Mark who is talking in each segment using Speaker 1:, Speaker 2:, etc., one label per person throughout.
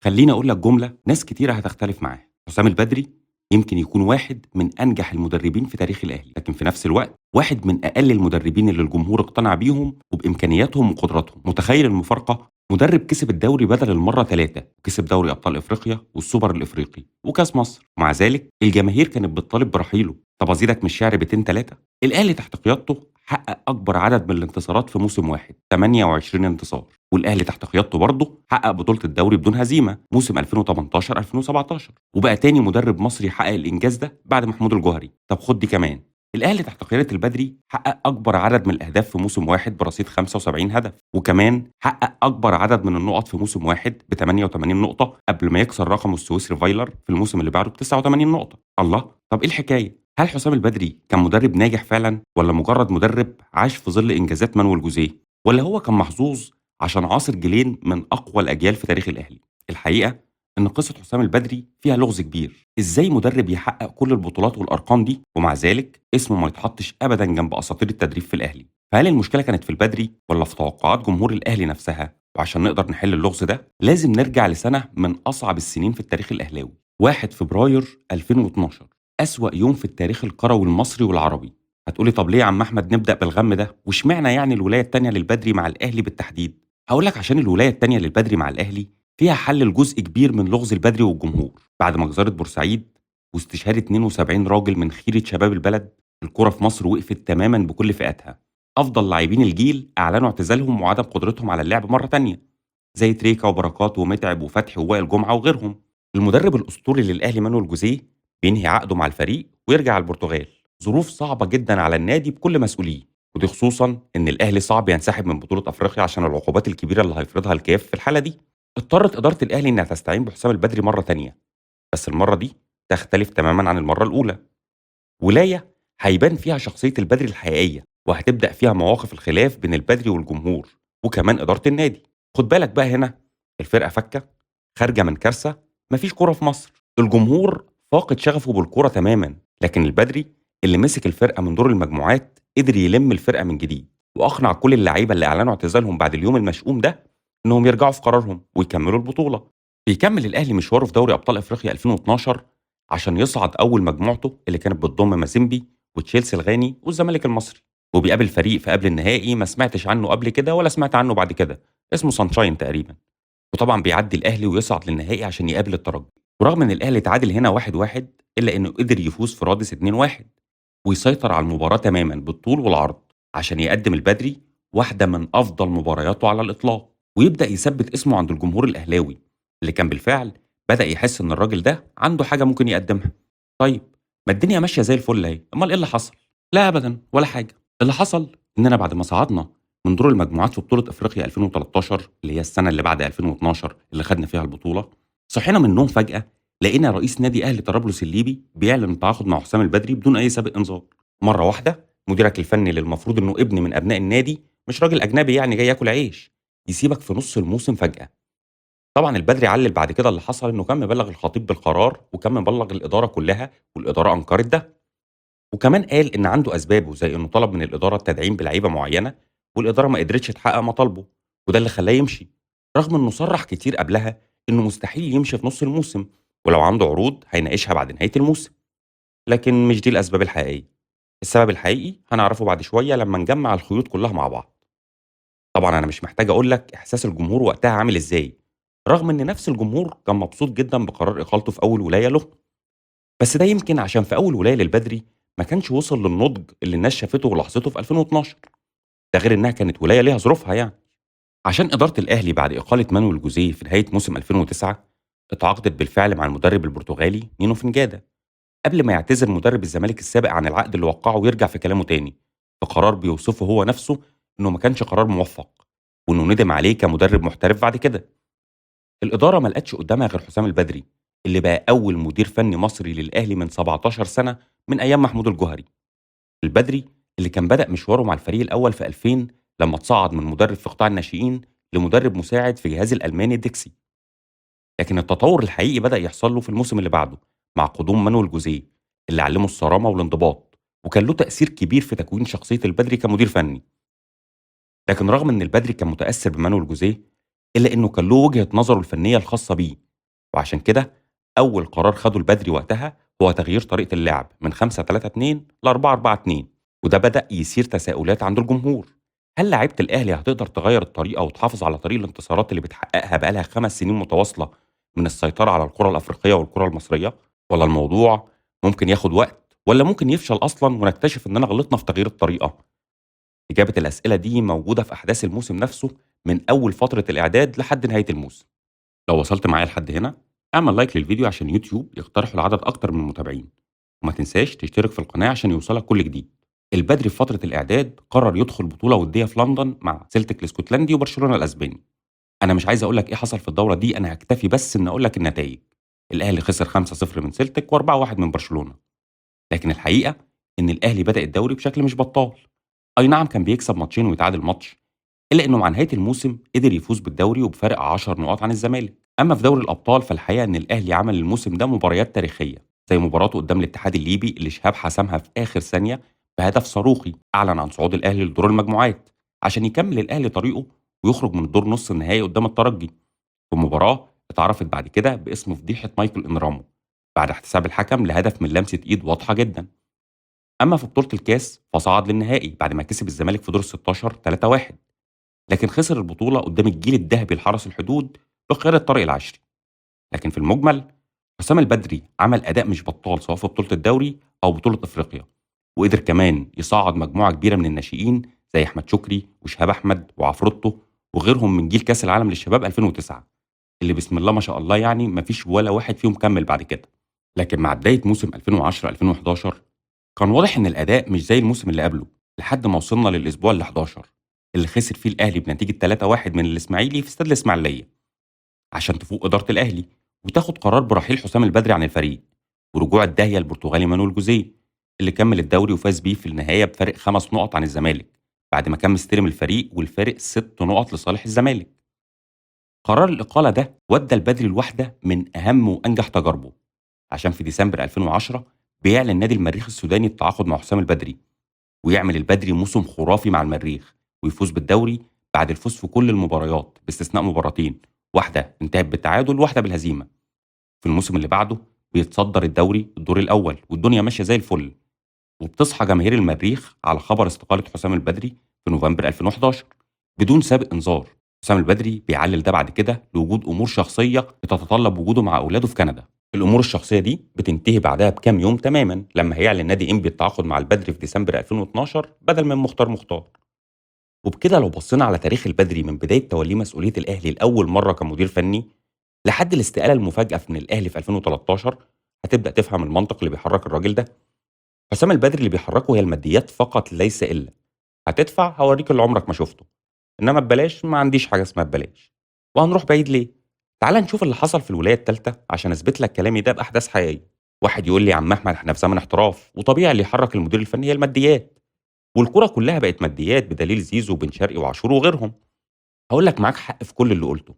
Speaker 1: خلّيني أقول لك جملة ناس كتيرة هتختلف معاها، حسام البدري يمكن يكون واحد من أنجح المدربين في تاريخ الأهلي، لكن في نفس الوقت واحد من أقل المدربين اللي الجمهور اقتنع بيهم وبإمكانياتهم وقدراتهم. متخيل المفارقة؟ مدرب كسب الدوري بدل المرة 3، وكسب دوري أبطال إفريقيا والسوبر الإفريقي وكاس مصر، ومع ذلك الجماهير كانت بتطالب برحيله. طب أزيدك من الشعر بيتين 3؟ الأهلي تحت قيادته حقق أكبر عدد من الانتصارات في موسم واحد، 28 انتصار، والأهلي تحت قيادته برضه حقق بطولة الدوري بدون هزيمة موسم 2018 2017، وبقى تاني مدرب مصري حقق الإنجاز ده بعد محمود الجوهري. طب خد دي كمان، الأهلي تحت قيادة البدري حقق أكبر عدد من الأهداف في موسم واحد برصيد 75 هدف، وكمان حقق أكبر عدد من النقط في موسم واحد ب 88 نقطة قبل ما يكسر رقمه السويسري فايلر في الموسم اللي بعده ب 89 نقطة. الله، طب إيه الحكاية؟ هل حسام البدري كان مدرب ناجح فعلا ولا مجرد مدرب عاش في ظل إنجازات مانويل جوزيه؟ ولا هو كان محظوظ عشان عاصر جيلين من أقوى الأجيال في تاريخ الأهلي؟ الحقيقة إن قصة حسام البدري فيها لغز كبير. إزاي مدرب يحقق كل البطولات والأرقام دي ومع ذلك اسمه ما يتحطش أبدا جنب أساطير التدريب في الأهلي؟ فهل المشكلة كانت في البدري ولا في توقعات جمهور الأهلي نفسها؟ وعشان نقدر نحل اللغز ده لازم نرجع لسنة من أصعب السنين في التاريخ الأهلاوي، 1 فبراير 2012، أسوأ يوم في التاريخ الكروي المصري والعربي. هتقولي طب ليه يا عم أحمد نبدأ بالغم ده؟ واشمعنى يعني الولاية التانية للبدري مع الأهلي بالتحديد؟ هقولك عشان الولاية التانية للبدري مع الأهلي فيها حل لجزء كبير من لغز البدري والجمهور. بعد مجزرة بورسعيد واستشهاد 72 راجل من خيرة شباب البلد، الكرة في مصر وقفت تماما بكل فئاتها. أفضل لاعبين الجيل أعلنوا اعتزالهم وعدم قدرتهم على اللعب مرة تانية، زي تريكا وبركات ومتعب وفتحي ووائل جمعة وغيرهم. المدرب الأسطوري للأهلي مانويل جوزيه بينهي عقده مع الفريق ويرجع على البرتغال. ظروف صعبة جدا على النادي بكل مسؤولية، ودي خصوصا إن الأهلي صعب ينسحب من بطولة أفريقيا عشان العقوبات الكبيرة اللي هيفرضها الكاف في الحالة دي. اضطرت إدارة الأهلي إنها تستعين بحسام البدري مرة تانية، بس المرة دي تختلف تماما عن المرة الأولى. ولاية هيبان فيها شخصية البدري الحقيقية، وهتبدأ فيها مواقف الخلاف بين البدري والجمهور وكمان إدارة النادي. خد بالك بقى هنا، الفرقة فكة خارجة من كارثة، مفيش كرة في مصر، الجمهور فاقد شغفه بالكرة تماما. لكن البدري اللي مسك الفرقة من دور المجموعات قدر يلم الفرقة من جديد، وأقنع كل اللعيبة اللي أعلنوا اعتزالهم بعد اليوم المشؤوم ده إنهم يرجعوا في قرارهم ويكملوا البطولة. بيكمل الأهلي مشواره في دوري أبطال أفريقيا 2012 عشان يصعد أول مجموعته اللي كانت بتضم مازيمبي وتشيلسي الغاني والزمالك المصري، وبيقابل فريق في قبل النهائي ما سمعتش عنه قبل كده ولا سمعت عنه بعد كده، اسمه سانشاين تقريبا. وطبعا بيعدي الأهلي ويصعد للنهائي عشان يقابل الترجي. ورغم ان الاهلي تعادل هنا 1-1 الا انه قدر يفوز في رادس 2-1 ويسيطر على المباراة تماما بالطول والعرض عشان يقدم البدري واحدة من افضل مبارياته على الاطلاق، ويبدا يثبت اسمه عند الجمهور الاهلاوي اللي كان بالفعل بدا يحس ان الراجل ده عنده حاجة ممكن يقدمها. طيب ما الدنيا ماشية زي الفل اهي، امال ايه اللي حصل؟ لا ابدا ولا حاجة. اللي حصل اننا بعد ما صعدنا من دور المجموعات في بطوله افريقيا 2013 اللي هي السنة اللي بعد 2012 اللي خدنا فيها البطولة، صحينا من النوم فجاة لقينا رئيس نادي اهلي طرابلس الليبي بيعلن التعاقد مع حسام البدري بدون اي سابق انذار. مرة واحدة مديرك الفني اللي المفروض انه ابن من ابناء النادي، مش راجل اجنبي يعني جاي ياكل عيش، يسيبك في نص الموسم فجاة. طبعا البدري علل بعد كده اللي حصل انه كان مبلغ الخطيب بالقرار وكان مبلغ الادارة كلها، والادارة انكرت ده. وكمان قال ان عنده اسبابه، زي انه طلب من الادارة التدعيم بلعيبه معينة والادارة ما قدرتش تحقق مطالبه، وده اللي خلاه يمشي، رغم انه صرح كتير قبلها انه مستحيل يمشي في نص الموسم، ولو عنده عروض هيناقشها بعد نهاية الموسم. لكن مش دي الأسباب الحقيقية. السبب الحقيقي هنعرفه بعد شوية لما نجمع الخيوط كلها مع بعض. طبعا أنا مش محتاج أقول لك إحساس الجمهور وقتها عامل إزاي، رغم إن نفس الجمهور كان مبسوط جدا بقرار إقالته في أول ولاية له. بس ده يمكن عشان في أول ولاية للبدري ما كانش وصل للنضج اللي الناس شافته ولاحظته في 2012، ده غير إنها كانت ولاية ليها ظروفها يعني. عشان إدارة الأهلي بعد إقالة مانويل جوزيه في نهاية موسم 2009 اتعاقدت بالفعل مع المدرب البرتغالي نينو فنجادا، قبل ما يعتذر مدرب الزمالك السابق عن العقد اللي وقعه ويرجع في كلامه تاني، في قرار بيوصفه هو نفسه إنه ما كانش قرار موفق وإنه ندم عليه كمدرب محترف بعد كده. الإدارة ما لقتش قدامها غير حسام البدري اللي بقى أول مدير فني مصري للأهلي من 17 سنة من أيام محمود الجوهري. البدري اللي كان بدأ مشواره مع الفريق الأول في 2000 لما تصعد من مدرب في قطاع الناشئين لمدرب مساعد في جهاز الألماني ديكسي. لكن التطور الحقيقي بدأ يحصل له في الموسم اللي بعده مع قدوم مانويل جوزيه اللي علمه الصرامة والانضباط، وكان له تأثير كبير في تكوين شخصية البدري كمدير فني. لكن رغم ان البدري كان متأثر بمانويل جوزيه، إلا إنه كان له وجهة نظره الفنية الخاصة بيه وعشان كده أول قرار خده البدري وقتها هو تغيير طريقة اللعب من 5-3-2 ل 4-4-2، وده بدأ يثير تساؤلات عند الجمهور. هل لعيبة الأهلي هتقدر تغير الطريقة وتحافظ على طريق الانتصارات اللي بتحققها بقالها 5 سنين متواصلة من السيطرة على الكرة الأفريقية والكرة المصرية؟ ولا الموضوع ممكن ياخد وقت، ولا ممكن يفشل أصلا ونكتشف إننا غلطنا في تغيير الطريقة؟ إجابة الأسئلة دي موجودة في أحداث الموسم نفسه من أول فترة الإعداد لحد نهاية الموسم. لو وصلت معايا لحد هنا اعمل like للفيديو عشان يوتيوب يقترحه لعدد أكتر من المتابعين، وما تنساش تشترك في القناة عشان يوصلك كل جديد. البدري في فترة الإعداد قرر يدخل بطولة ودية في لندن مع سيلتيك الاسكتلندي وبرشلونة الأسباني. أنا مش عايز أقول لك إيه حصل في الدورة دي، أنا هكتفي بس إن أقول لك النتائج. الأهلي خسر 5-0 من سيلتيك و4-1 من برشلونة. لكن الحقيقة إن الأهلي بدأ الدوري بشكل مش بطال. أي نعم كان بيكسب ماتشين ويتعادل ماتش، إلا إنه مع نهاية الموسم قدر يفوز بالدوري وبفارق 10 نقاط عن الزمالك. أما في دوري الأبطال فالحقيقة إن الأهلي عمل الموسم ده مباريات تاريخية، زي مباراته قدام الاتحاد الليبي اللي شهاب حسمها في آخر ثانية بهدف صاروخي أعلن عن صعود الأهلي لدور المجموعات عشان يكمل الأهلي طريقه ويخرج من دور نص النهائي قدام الترجي، في مباراة اتعرفت بعد كده باسم فضيحة مايكل إنرامو بعد احتساب الحكم لهدف من لمسة إيد واضحة جدا. أما في بطولة الكاس فصعد للنهائي بعد ما كسب الزمالك في دور 16 3-1، لكن خسر البطولة قدام الجيل الذهبي لحرس الحدود بقيادة طارق العشري. لكن في المجمل حسام البدري عمل أداء مش بطال سواء في بطولة الدوري أو بطولة أفريقيا، وقدر كمان يصعد مجموعة كبيرة من الناشئين زي أحمد شكري وشهاب أحمد وعفروتو وغيرهم من جيل كأس العالم للشباب 2009، اللي بسم الله ما شاء الله يعني مفيش ولا واحد فيهم كمل بعد كده. لكن مع بداية موسم 2010-2011 كان واضح إن الأداء مش زي الموسم اللي قبله، لحد ما وصلنا للأسبوع ال 11 اللي خسر فيه الأهلي بنتيجة 3-1 من الإسماعيلي في استاد الإسماعيلية، عشان تفوق إدارة الأهلي وتاخد قرار برحيل حسام البدري عن الفريق ورجوع الداهية البرتغالي مانويل جوزيه اللي كمل الدوري وفاز بيه في النهاية بفارق 5 نقط عن الزمالك بعد ما كان مستلم الفريق والفارق 6 نقط لصالح الزمالك. قرار الإقالة ده ودى البدري لواحدة من أهم وأنجح تجاربه، عشان في ديسمبر 2010 بيعلن نادي المريخ السوداني التعاقد مع حسام البدري، ويعمل البدري موسم خرافي مع المريخ ويفوز بالدوري بعد الفوز في كل المباريات باستثناء مباراتين، واحدة انتهت بالتعادل وواحدة بالهزيمة. في الموسم اللي بعده بيتصدر الدوري الدور الأول والدنيا ماشية زي الفل، وبتصحى جماهير المريخ على خبر استقالة حسام البدري في نوفمبر 2011 بدون سابق إنذار. حسام البدري بيعلل ده بعد كده لوجود أمور شخصية بتتطلب وجوده مع أولاده في كندا. الأمور الشخصية دي بتنتهي بعدها بكام يوم تماما لما هيعلن نادي إنبي التعاقد مع البدري في ديسمبر 2012 بدل من مختار مختار. وبكده لو بصينا على تاريخ البدري من بداية توليه مسؤولية الأهلي لأول مرة كمدير فني لحد الاستقالة المفاجأة من الأهلي في 2013 هتبدأ تفهم المنطق اللي بيحرك الراجل ده. حسام البدري اللي بيحركه هي الماديات فقط ليس إلا، هتدفع هوريك اللي عمرك ما شفته، إنما ببلاش ما عنديش حاجة اسمها ببلاش. وهنروح بعيد ليه؟ تعال نشوف اللي حصل في الولاية الثالثة عشان أثبت لك كلامي ده بأحداث حقيقية. واحد يقول لي يا عم أحمد احنا في زمن احتراف وطبيعي اللي يحرك المدير الفني هي الماديات، والكرة كلها بقت ماديات بدليل زيزو وبن شرقي وعاشور وغيرهم. هقول لك معاك حق في كل اللي قلته،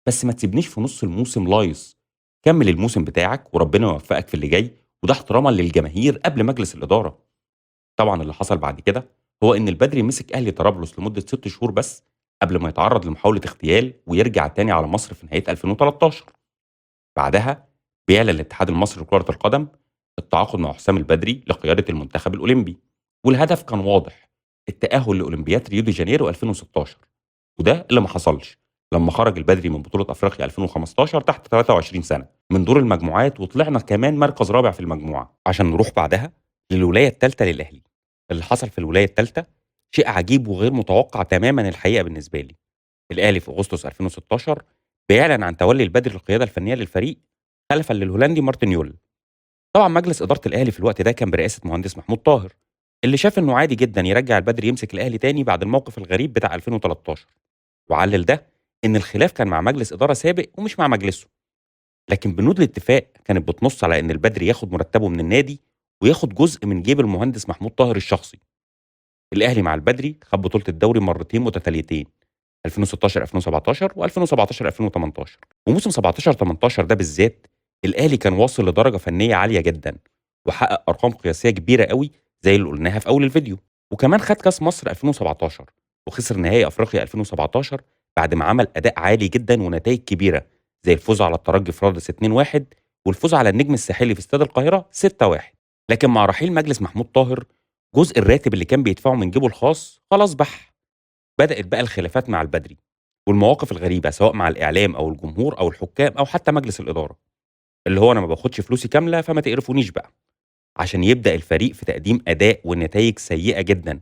Speaker 1: بس ما تسيبنيش في نص الموسم لايص. كمل الموسم بتاعك وربنا يوفقك في اللي جاي، وده احتراما للجماهير قبل مجلس الإدارة. طبعا اللي حصل بعد كده هو إن البدري مسك أهلي طرابلس لمدة 6 شهور بس قبل ما يتعرض لمحاولة اغتيال ويرجع تاني على مصر في نهاية 2013. بعدها بيعلن الاتحاد المصري لكرة القدم التعاقد مع حسام البدري لقيادة المنتخب الأولمبي، والهدف كان واضح، التأهل لأولمبياد ريو دي جانيرو 2016، وده اللي ما حصلش لما خرج البدري من بطولة أفريقيا 2015 تحت 23 سنة من دور المجموعات، وطلعنا كمان مركز رابع في المجموعة. عشان نروح بعدها للولاية الثالثة للأهلي. اللي حصل في الولاية الثالثة شيء عجيب وغير متوقع تماما الحقيقة بالنسبة لي. الأهلي في أغسطس 2016 بيعلن عن تولي البدري القيادة الفنية للفريق خلفا للهولندي مارتن يول. طبعا مجلس إدارة الأهلي في الوقت ده كان برئاسة مهندس محمود طاهر، اللي شاف إنه عادي جدا يرجع البدري يمسك الأهلي تاني بعد الموقف الغريب بتاع 2013، وعلل ده إن الخلاف كان مع مجلس إدارة سابق ومش مع مجلسه. لكن بنود الاتفاق كانت بتنص على إن البدري ياخد مرتبه من النادي وياخد جزء من جيب المهندس محمود طاهر الشخصي. الأهلي مع البدري خد بطولة الدوري مرتين متتاليتين، 2016 2017 و2017 2018. وموسم 17 18 ده بالذات الأهلي كان واصل لدرجة فنية عالية جدا وحقق أرقام قياسية كبيرة قوي زي اللي قلناها في أول الفيديو. وكمان خد كاس مصر 2017 وخسر نهائي أفريقيا 2017 بعد ما عمل أداء عالي جدا ونتائج كبيرة زي الفوز على الترجي في رادس 2-1 والفوز على النجم الساحلي في استاد القاهرة 6-1. لكن مع رحيل مجلس محمود طاهر، جزء الراتب اللي كان بيدفعه من جيبه الخاص خلاص بح. بدأت بقى الخلافات مع البدري والمواقف الغريبة، سواء مع الإعلام أو الجمهور أو الحكام أو حتى مجلس الإدارة، اللي هو أنا ما باخدش فلوسي كاملة فما تقرفونيش بقى. عشان يبدأ الفريق في تقديم أداء والنتائج سيئة جدا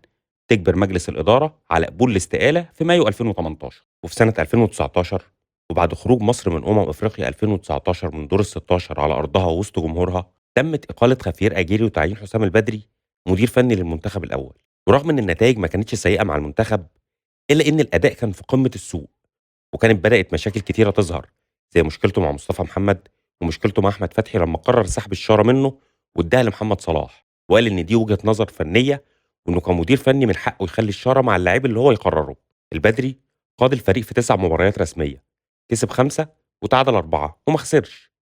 Speaker 1: تجبر مجلس الإدارة على قبول الاستقالة في مايو 2018. وفي سنة 2019 وبعد خروج مصر من أفريقيا 2019 من دور ال16 على أرضها ووسط جمهورها، تمت إقالة خافير أجيري وتعيين حسام البدري مدير فني للمنتخب الأول. ورغم إن النتائج ما كانتش سيئة مع المنتخب، إلا إن الأداء كان في قمة السوء، وكانت بدأت مشاكل كتيرة تظهر، زي مشكلته مع مصطفى محمد ومشكلته مع أحمد فتحي لما قرر سحب الشارة منه واداها لمحمد صلاح، وقال إن دي وجهة نظر فنية وإنه كمدير فني من حقه يخلي الشارة مع اللاعب اللي هو يقرره. البدري قاد الفريق في 9 مباريات رسمية، كسب 5 وتعادل 4 وما خسرش،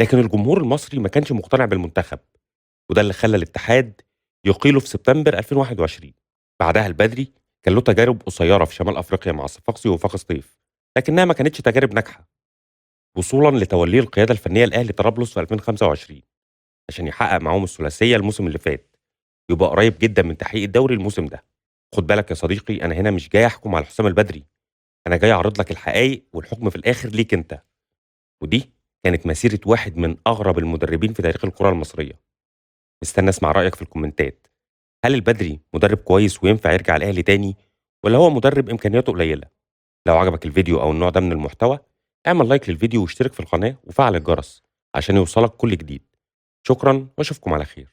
Speaker 1: لكن الجمهور المصري ما كانش مقتنع بالمنتخب، وده اللي خلى الاتحاد يقيله في سبتمبر 2021. بعدها البدري كان له تجارب قصيرة في شمال أفريقيا مع الصفاقسي ووفاق سطيف، لكنها ما كانتش تجارب ناجحة، وصولا لتوليه القيادة الفنية لأهلي طرابلس في 2025 عشان يحقق معاهم الثلاثية الموسم اللي فات، يبقى قريب جدا من تحقيق الدوري الموسم ده. خد بالك يا صديقي، أنا هنا مش جاي أحكم على حسام البدري، أنا جاي أعرض لك الحقائق والحكم في الآخر ليك أنت. ودي كانت مسيرة واحد من أغرب المدربين في تاريخ الكرة المصرية. مستني أسمع رأيك في الكومنتات. هل البدري مدرب كويس وينفع يرجع الأهلي تاني، ولا هو مدرب إمكانياته قليلة؟ لو عجبك الفيديو أو النوع ده من المحتوى، اعمل لايك للفيديو واشترك في القناة وفعل الجرس عشان يوصلك كل جديد. شكرا واشوفكم على خير.